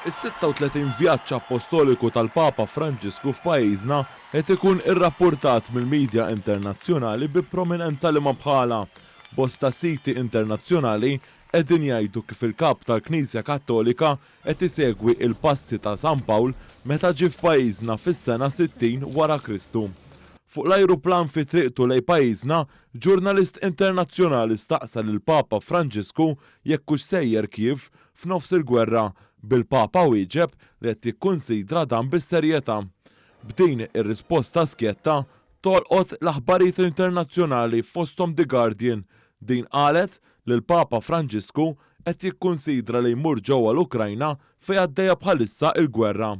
Is-36 vjaġġ appostoliku tal-Papa Franġisku f'pajjiżna qed ikun irrappurtat mill-midja internazzjonali bi prominenza li ma bħalha. Bosta siti internazzjonali qegħdin jgħidu kif il-Kap tal-Knisja Kattolika qed isegwi l-passi ta' San Pawl meta ġie f'pajjiżna fis-sena 60 wara Kristu. Fuq l-ajruplan fi triqtu lejn pajjiżna, ġurnalist internazzjonali staqsa lill-Papa Franġisku jekk hux sejjer Kiev f'nofs il-gwerra, bil-Papa wieġeb li qed jikkunsidra dan bis-serjetà. B'din ir-risposta skjetta tolqot l-aħbarijiet internazzjonali fosthom The Guardian. Din qalet li l-Papa Franġisku qed jikkunsidra li jmur ġewwa l-Ukrajna fejn għaddejja bħalissa l-gwerra.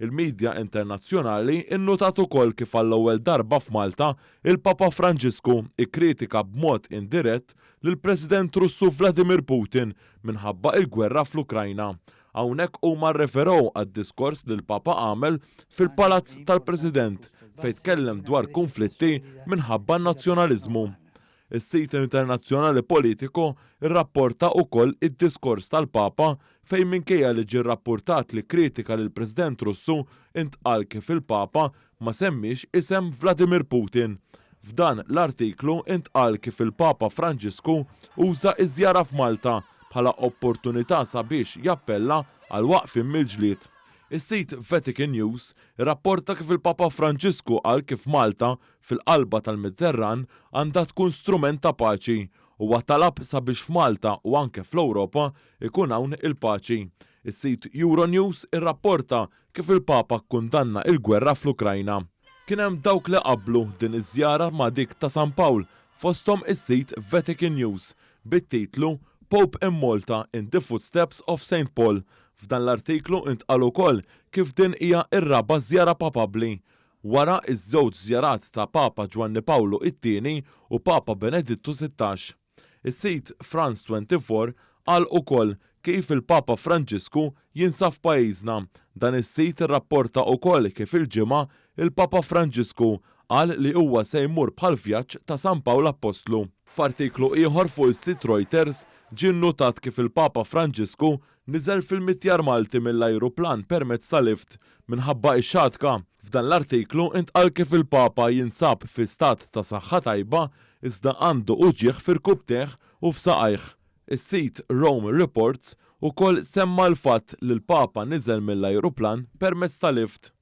Il-midja internazzjonali nnutat ukoll kif għall-ewwel darba f'Malta, il-Papa Franġisku kkritika b'mod indirett lill-President Russu Vladimir Putin minħabba l-gwerra fl-Ukrajna. Hawnhekk huma rreferew għad-diskors li l-Papa għamel fil-Palazz tal-President fejn tkellem dwar kunflitti minħabba n-nazzjonaliżmu. Is-sit internazzjonali Politico rrapporta wkoll id-diskors tal-Papa fejn minkejja li ġie rrappurtat li kkritika lill-President Russu intqal kif il-Papa ma semmiex isem Vladimir Putin. F'dan l-artiklu intqal kif il-Papa Franġisku uża ż-żjara f'Malta bħala opportunità sabiex jappella għal waqfien mill-ġlied. Is-sit Vatican News irrapporta kif il-Papa Franġisku qal kif Malta fil-qalba tal-Mediterran għandha tkun strument ta' paċi. Huwa talab sabiex f'Malta u anke fl-Ewropa jkun hawn il-paċi. Is-sit Euronews irrapporta kif il-Papa kkundanna il-gwerra fl-Ukrajna. Kien hemm dawk li qabblu din iż-żjara ma' dik ta' San Pawl, fosthom is-sit Vatican News, bit-titlu Pope in Malta in the footsteps of Saint Paul. F'dan l-artiklu intqal ukoll kif din hija r-raba' żjara papabbli. Wara ż-żewġ żjarat ta' Papa Ġwanni Pawlu it-Tieni u Papa Benedittu 16. Is-sit France 24 qal ukoll kif il-Papa Franġisku jinsab f'pajjiżna. Dan is-sit irrapporta ukoll kif il-Ġimgħa, il-Papa Franġisku qal li huwa se jmur bħall-vjaġġ ta' San Pawl Appostlu. F'artiklu ieħor fuq is-sit Reuters ġie nnutat kif il-Papa Franġisku niżel fil-mitjar Malti mill-ajruplan permezz ta' lift minħabba x-xatka. F'dan l-artiklu intqal kif il-Papa jinsab fi stat ta' saħħa tajba iżda għandu uġigħ f'irkubtejh u f'saqajh. Is-sit Rome Reports ukoll semma l-fatt li l-Papa niżel mill-ajruplan permezz ta' lift.